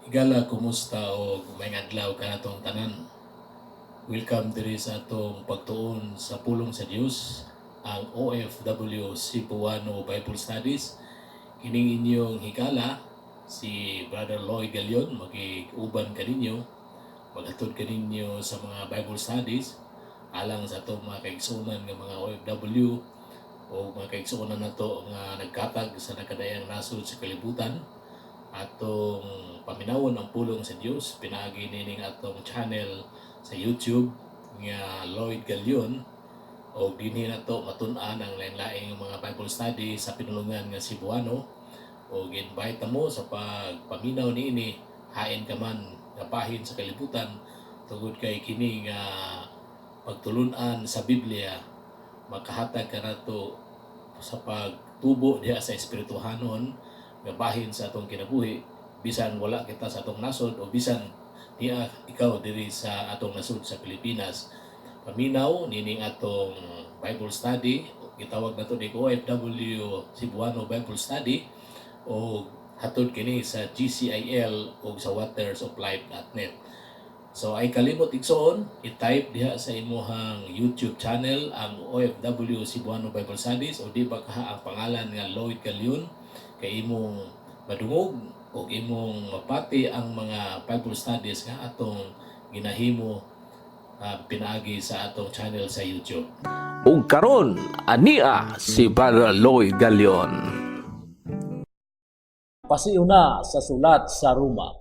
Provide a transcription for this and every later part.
Higala, kumusta og maayong adlaw kanatong tanan. Welcome diri sa atong pagtuon sa pulong sa Dios, ang OFW Cebuano Bible Studies. Kining inyong higala si Brother Lloyd Galion, magig-uban kaninyo, maghatod kaninyo sa mga Bible Studies alang sa atong mga kaigsuonan nga mga OFW o mga kaigsuonan nato nga nagkatag sa nagkadaiyang nasod sa kalibutan. Atong paminawon ang pulong sa Dios pinaagi nining atong channel sa YouTube nga Lloyd Galion, o dinhi nato matun-an ang lain-laing mga Bible study sa pinulungan nga Cebuano. O invite mo sa pagpaminaw niini hain ka man nga bahin sa kalibutan, tungod kay kini nga pagtulun-an sa Biblia makahatag kanato sa pagtubo diha sa espirituhanon nga bahin sa atong kinabuhi, bisan wala kita sa atong nasod o bisan niya ikaw diri sa atong nasod sa Pilipinas. Paminaw nining atong Bible study, gitawag nato ni OFW Cebuano Bible Study, o hatod kini sa GCIL o sa watersoflife.net. So ay kalimot, igsoon, i-type diha sa imuhang YouTube channel ang OFW Cebuano Bible Studies o di ba kaha ang pangalan nga Lloyd Galion, kay imong madungog o imong mapati ang mga Bible studies nga atong ginahimo pinaagi sa atong channel sa YouTube. Ug karon ania si Brother Lloyd Galion. Pasiuna sa sulat sa Roma.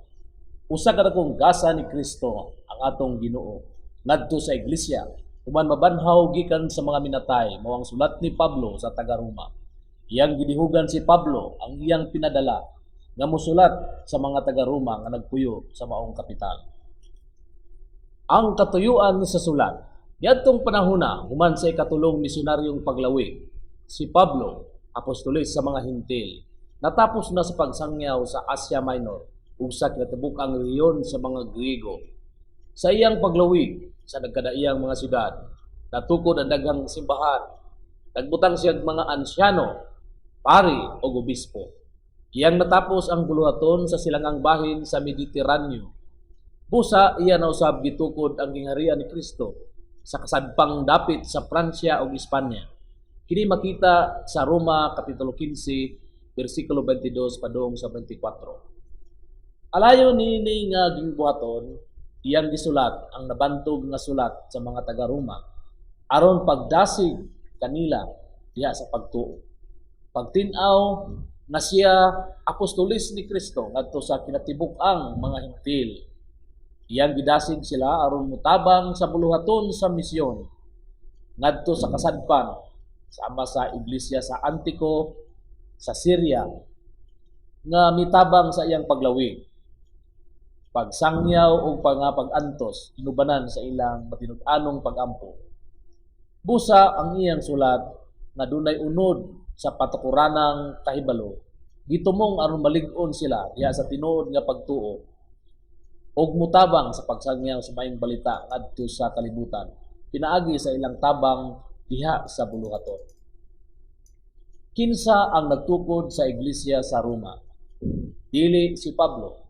Usa ka dakong gasa ni Kristo ang atong Ginoo ngadto sa iglesia human mabanhaw gikan sa mga minatay, mao ang sulat ni Pablo sa taga Roma. Iyang gidihugan si Pablo ang iyang pinadala nga mosulat sa mga taga Roma nga nagpuyo sa maong kapital. Ang katuyuan sa sulat. Niadtong panahona, human sa ikatulong misionaryong paglawig, si Pablo, apostolis sa mga Hintil, natapos na sa pagsangyaw sa Asia Minor ug sa kinatibuk-ang rehiyon sa mga Griego. Sa iyang paglawig sa nagkadaiyang mga syudad, natukod ang daghang simbahan. Nagbutang siya og mga ansyano, pari o obispo. Iyang natapos ang buluhaton sa silangang bahin sa Mediteraneo. Busa iya na usab gitukod ang gingharian ni Kristo sa kasadpang dapit sa Pransya ug Espanya. Kini makita sa Roma kapitulo 15 bersikulo 22 padung sa 24. Alayo niini nga gingbuhaton, iyang gisulat ang nabantog nga sulat sa mga taga Roma aron pagdasig kanila diha sa pagtuo. Pagtin-aw nga siya apostolis ni Kristo ngadto sa kinatibuk-ang mga Hintil. Iyang gidasig sila aron mutabang sa buluhaton sa misyon ngadto sa kasadpan, sama sa iglesia sa Antioco sa Syria nga mitabang sa iyang paglawig, pagsangyaw ug pag-antos inubanan sa ilang matinud-anong pagampo. Busa ang iyang sulat nga dunay unod sa patukoranang kahibalo gitumong aron malig-on sila diha sa tinuod nga pagtuo ug mutabang sa pagsangyaw sa maayong balita ngadto sa kalibutan pinaagi sa ilang tabang diha sa buluhaton. Kinsa ang nagtukod sa iglesia sa Roma? Dili si Pablo,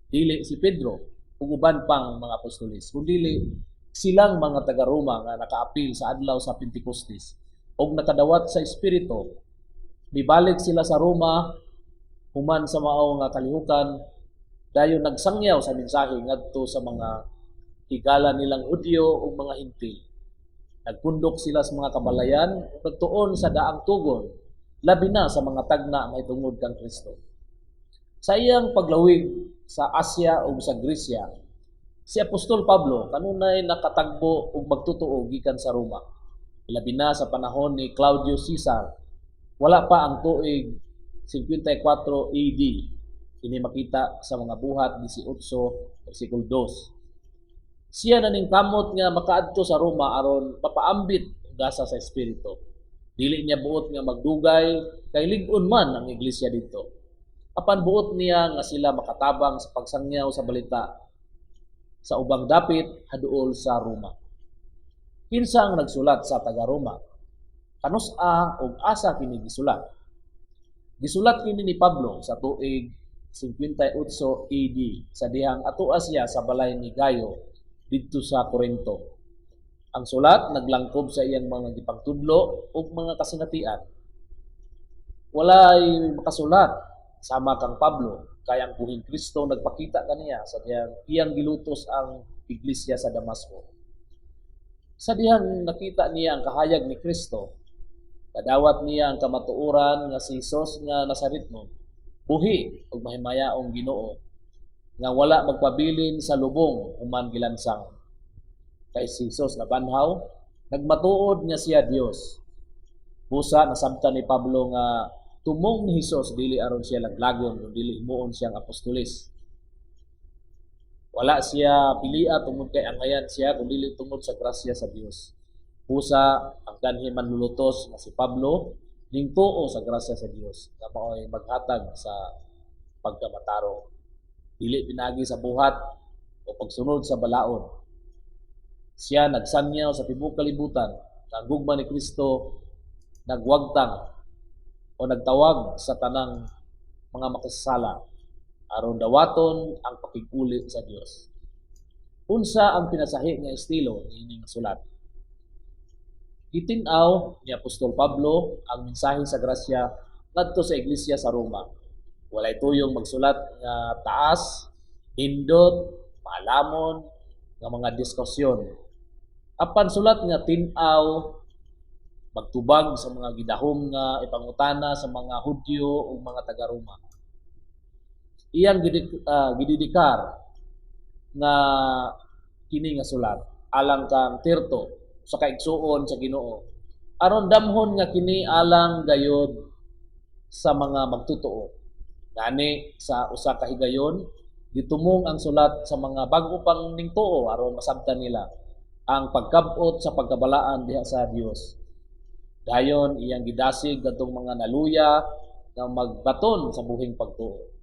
dili si Pedro ug uban pang mga apostolis, kundi silang mga taga Roma nga nakaapil sa adlaw sa Pentecostes ug nakadawat sa Espiritu. Mibalik sila sa Roma human sa mao nga kalihukan, dayon nagsangyaw sa mensahe ngadto sa mga higala nilang Hudyo ug mga Hintil. Nagpundok sila sa mga kabalayan ug nagtuon sa daang tugon, labi na sa mga tagna mahitungod kang Kristo. Sa iyang paglawig sa Asia ug sa Gresya, si Apostol Pablo kanunay nakatagbo og magtotoo gikan sa Roma. Labi na sa panahon ni Claudio Caesar. Wala pa ang tuig 54 AD. Kini makita sa mga Buhat 18 versikulo 2. Siya naningkamot nga makaadto sa Roma aron mapaambit og gasa sa Espiritu. Dili niya buot nga magdugay kay lig-on man ang iglesia didto. Apan buot niya nga sila makatabang sa pagsangyaw sa balita sa ubang dapit haduol sa Roma. Kinsa ang nagsulat sa taga Roma? Kanus-a ug asa kini gisulat? Gisulat kini ni Pablo sa tuig 58 AD sa dihang atoa siya sa balay ni Gayo didto sa Corinto. Ang sulat naglangkob sa iyang mga gipagtudlo ug mga kasinatian. Walay makasulat sama kang Pablo kay ang buhing Kristo nagpakita kaniya sa dihang iyang gilutos ang iglesia sa Damasco. Sa dihang nakita niya ang kahayag ni Kristo, kadawat niya ang kamatuoran nga si Hesus nga Nazaretnon, buhi ug mahimayaong Ginoo nga wala magpabilin sa lubong human gilansang. Kay si Hesus nabanhaw, nagmatuod nga siya Dios. Busa nasabtan ni Pablo nga tumong ni Hesus dili aron siya laglagon kun dili himuon siyang apostolis. Wala siya pilia tungod kay angayan siya kun dili tungod sa grasya sa Dios. Busa ang kanhi manlulutos nga si Pablo ningtuo sa grasya sa Dios nga mao'y maghatag sa pagkamatarong. Dili pinagi sa buhat o pagsunod sa balaod. Siya nagsanyaw sa tibuok kalibutan nga ang gugma ni Kristo nagwagtang o nagtawag sa tanang mga makasasala aron dawaton ang pakig-uli sa Dios. Unsa ang pinasahi nga estilo niining sulat? Gitin-aw ni Apostol Pablo ang mensahe sa grasya ngadto sa iglesia sa Roma. Walay tuyong magsulat nga taas, nindot, maalamon nga mga diskusyon. Apan sulat nga tin-aw, magtubag sa mga gidahom nga ipangutana sa mga Hudyo ug mga taga-Roma. Iyang gididikar nga kini nga sulat alang kang Tirto sa kaigsuon sa Ginoo aron damhon nga kini alang gayod sa mga magtotoo. Gani sa usa ka higayon gitumong ang sulat sa mga bag-o pang ningtuo aron masabtan nila ang pagkab-ot sa pagkabalaan diha sa Dios. Dayon iyang gidasig kadtong mga naluya nga magbaton sa buhing pagtuo.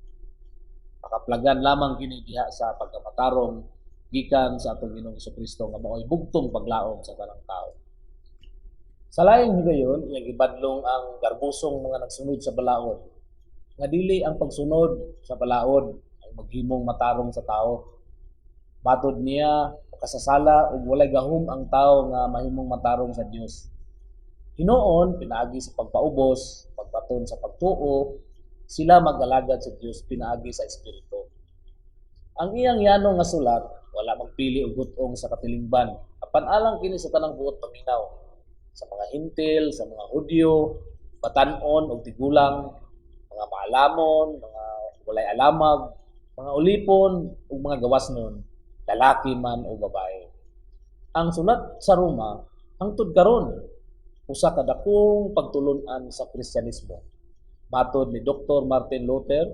Makaplagan lamang kini diha sa pagkamatarong gikan sa atong Ginoong Kristo nga mao'y bugtong paglaom sa tanang tao. Sa laing higayon, iyang gibadlong ang garbusong mga nagsunod sa balaod. Nga dili ang pagsunod sa balaod ang maghimong matarong sa tao. Matod niya, makasasala ug walay gahom ang tao nga mahimong matarong sa Dios. Hinuon, pinaagi sa pagpaubos, pagbaton sa pagtuo, sila mag-alagad sa Dios pinaagi sa Espiritu. Ang iyang yano nga sulat, wala magpili og gutong sa katilingban. Apan alang kini sa tanang buot paminaw, sa mga Hintil, sa mga Hudyo, batan-on og tigulang, mga maalamon, mga walay alamag, mga ulipon ug mga gawasnon, lalaki man o babae. Ang sulat sa Roma hangtod karon usa ka dakong pagtulun-an sa Kristyanismo. Matod ni Dr. Martin Luther,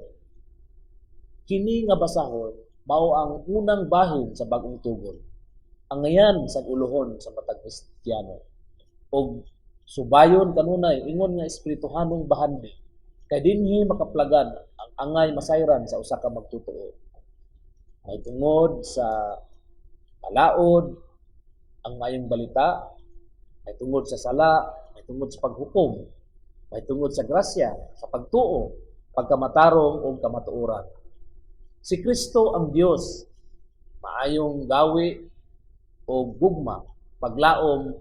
kini nga basahon mao ang unang bahin sa bag-ong tugon. Angayan sa ulohon sa matag Kristiyano. Og subayon kanunay ingon nga espirituhanong bahandi kay dinhi makaplagan ang angay masayran sa usa ka magtotoo. May tungod sa palaod ang maayong balita, may tungod sa sala, may tungod sa paghukom, may tungod sa grasya, sa pagtuo, pagkamatarong ug kamatuoran. Si Kristo ang Dios, maayong gawi o gugma, paglaom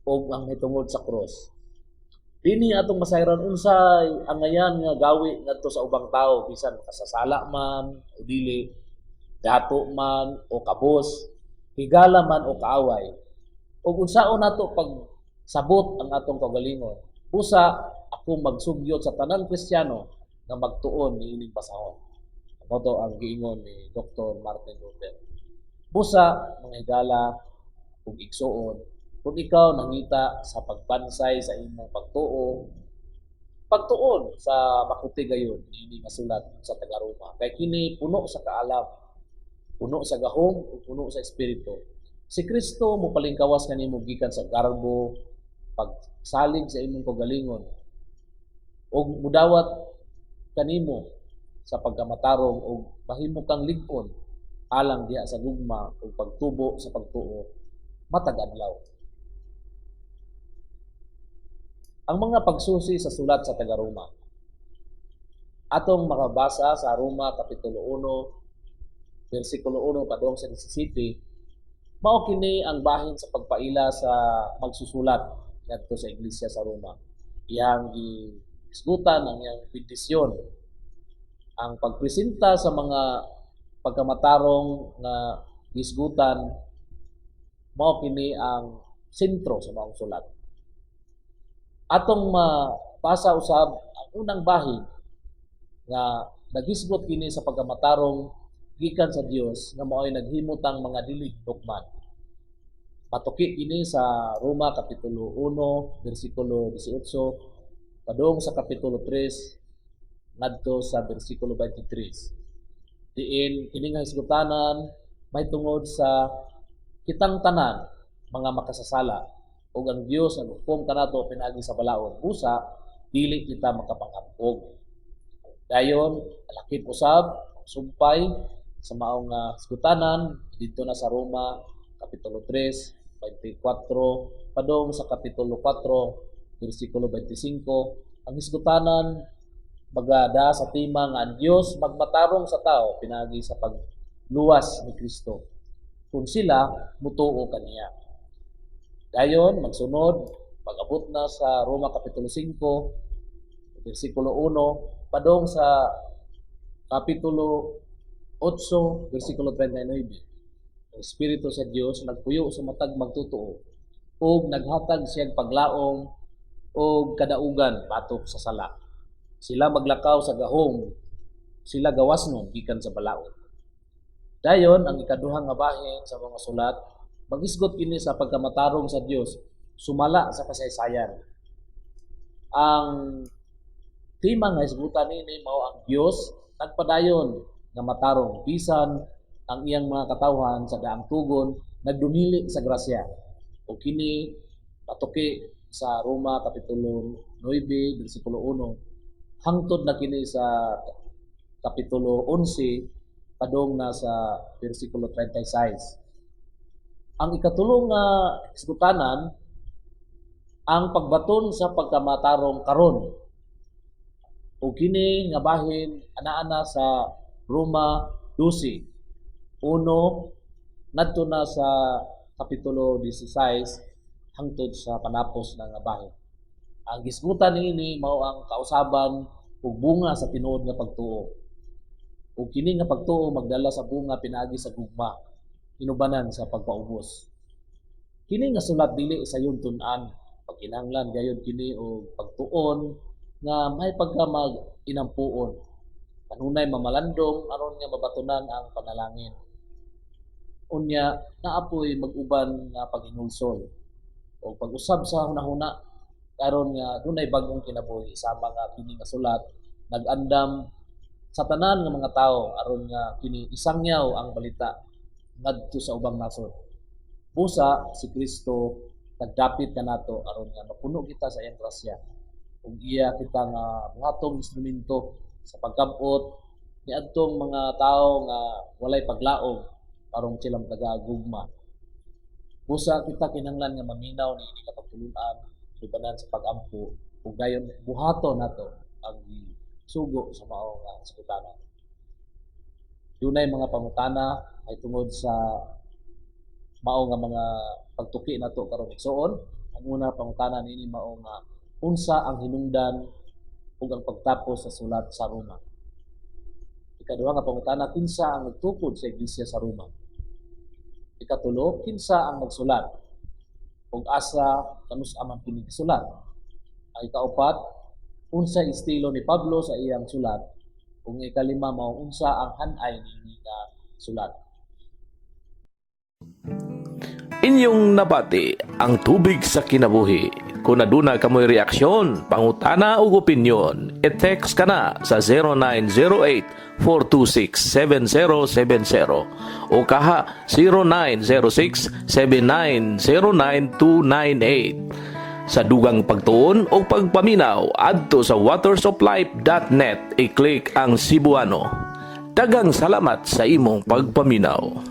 og ang hitungod sa krus. Dinhi atong masayran unsay angayan nga gawi ngadto sa ubang tao bisan makasasala man o dili, dato man o kabos, higala man o kaaway. Ug unsaon nato pagsabot ang atong kaugalingon. Busa ako magsugyot sa tanang Kristiyano nga magtuon niining basahon. Mao to ang giingon ni Dr. Martin Luther. Busa mga higala ug igsuon, kung ikaw nangita sa pagbansay sa imong pagtuo, pagtuon sa makuti gayon niini nga sulat sa taga-Roma. Kay kini puno sa kaalam, puno sa gahom ug puno sa espiritu. Si Kristo mopalingkawas kanimo gikan sa garbo, pagsalig sa imong kaugalingon ug mudawat kanimo sa pagkamatarong ug mahimo kang lig-on alang diha sa gugma ug pagtubo sa pagtuo matag adlaw. Ang mga pagsusi sa sulat sa taga-Roma. Atong makabasa sa Roma Kapitulo 1, versikulo 1 padung sa 17, mao kini ang bahin sa pagpaila sa magsusulat ngadto sa iglesia sa Roma. Iyang gihisgutan ang iyang bendisyon, ang pagpresenta sa mga pagkamatarong nga gisgutan, mao kini ang sentro sa maong sulat. Atong mabasa usab ang unang bahin nga nagisgot kini sa pagkamatarong gikan sa Dios nga mao'y naghimutang mga dili hinukman. Matuki kini sa Roma Kapitulo 1 bersikulo 18 padung sa Kapitulo 3 ngadto sa bersikulo 23. Diin kini nga hisgutanan mahitungod sa kitang tanan mga makasasala ug ang Dios naghukom kanato pinaagi sa balaod, busa dili kita makapanghambog. Dayon lakip usab ang sumpay sa maong hisgutanan didto na sa Roma Kapitulo 3 24 padung sa Kapitulo 4 bersikulo 25. Ang hisgutanan magada sa tema nga ang Dios magmatarong sa tao pinaagi sa pagluwas ni Kristo kung sila mutuo kaniya. Dayon magsunod pag-abot na sa Roma Kapitulo 5 bersikulo 1 padung sa Kapitulo 8 bersikulo 39. Ang Espiritu sa Dios nagpuyo sa matag magtotoo ug naghatag siyang paglaom og kadaugan batok sa sala. Sila maglakaw sa gahom, sila gawasnon gikan sa balaod. Dayon ang ikaduha nga bahin sa mga sulat magisgot kini sa pagkamatarong sa Dios sumala sa kasaysayan. Ang tema nga hisgutan niini mao ang Dios nagpadayon nga matarong bisan ang iyang mga katawhan sa daang tugon nagdumili sa grasya. O kini patuki sa Roma Kapitulo 9 bersikulo 1 hangtod na kini sa Kapitulo 11 padung na sa bersikulo 36. Ang ikatulong nga hisgutanan, ang pagbaton sa pagkamatarong karon. O kini nga bahin ana-ana sa Roma 12:1 ngadto na sa Kapitulo 16 hangtod sa panapos na nga bahin. Ang gisgutan niini mao ang kausaban ug bunga sa tinuod nga pagtuo. Ug kini nga pagtuo magdala sa bunga pinaagi sa gugma, inubanan sa pagpaubos. Kini nga sulat dili sayon tun-an, pagkinahanglan gayud kini og pagtuon nga may pagka mag inampuon. Kanunay mamalandong aron nga mabatunan ang panalangin. Unya naapoy mag-uban nga paghinulsol o pag-usab sa hunahuna karon nga dunay bag-ong kinabuhi, sama nga kini nga sulat nag-andam sa tanan nga mga tawo aron nga kini isangyaw ang balita ngadto sa ubang nasod. Busa si Kristo nagdapit kanato aron nga mapuno kita sa iyang grasya ug iya kita nga buhatong instrumento sa pagkabot niadtong mga tawo nga walay paglaom aron sila matagagugma. Busa kita kinahanglan nga maminaw niini nga pagtulunan, inubanan sa pag-ampo ug dayon buhaton nato ang sugo sa mao nga hisgutanan. Dunay mga pangutana ay tungod sa mao nga mga pagtuki nato karon, igsoon. Ang una pangutana niini mao nga unsa ang hinungdan ug ang pagtapos sa sulat sa Roma? Ikaduha nga pangutana, kinsa ang nagtukod sa iglesia sa Roma? Ikatulo, kinsa ang nagsulat ug asa kanus-a man kini gisulat? Ang ikaupat, unsa estilo ni Pablo sa iyang sulat? Ug ikalima mao unsa ang han-ay niini nga sulat? Inyong nabati ang tubig sa kinabuhi. Kung aduna kamoy reaksyon, pangutana ug opinyon, i-text ka na sa 0908-426-7070 o kaha 0906-7909298. Sa dugang pagtuon o pagpaminaw, adto sa watersoflife.net, i-click ang Cebuano. Daghang salamat sa imong pagpaminaw.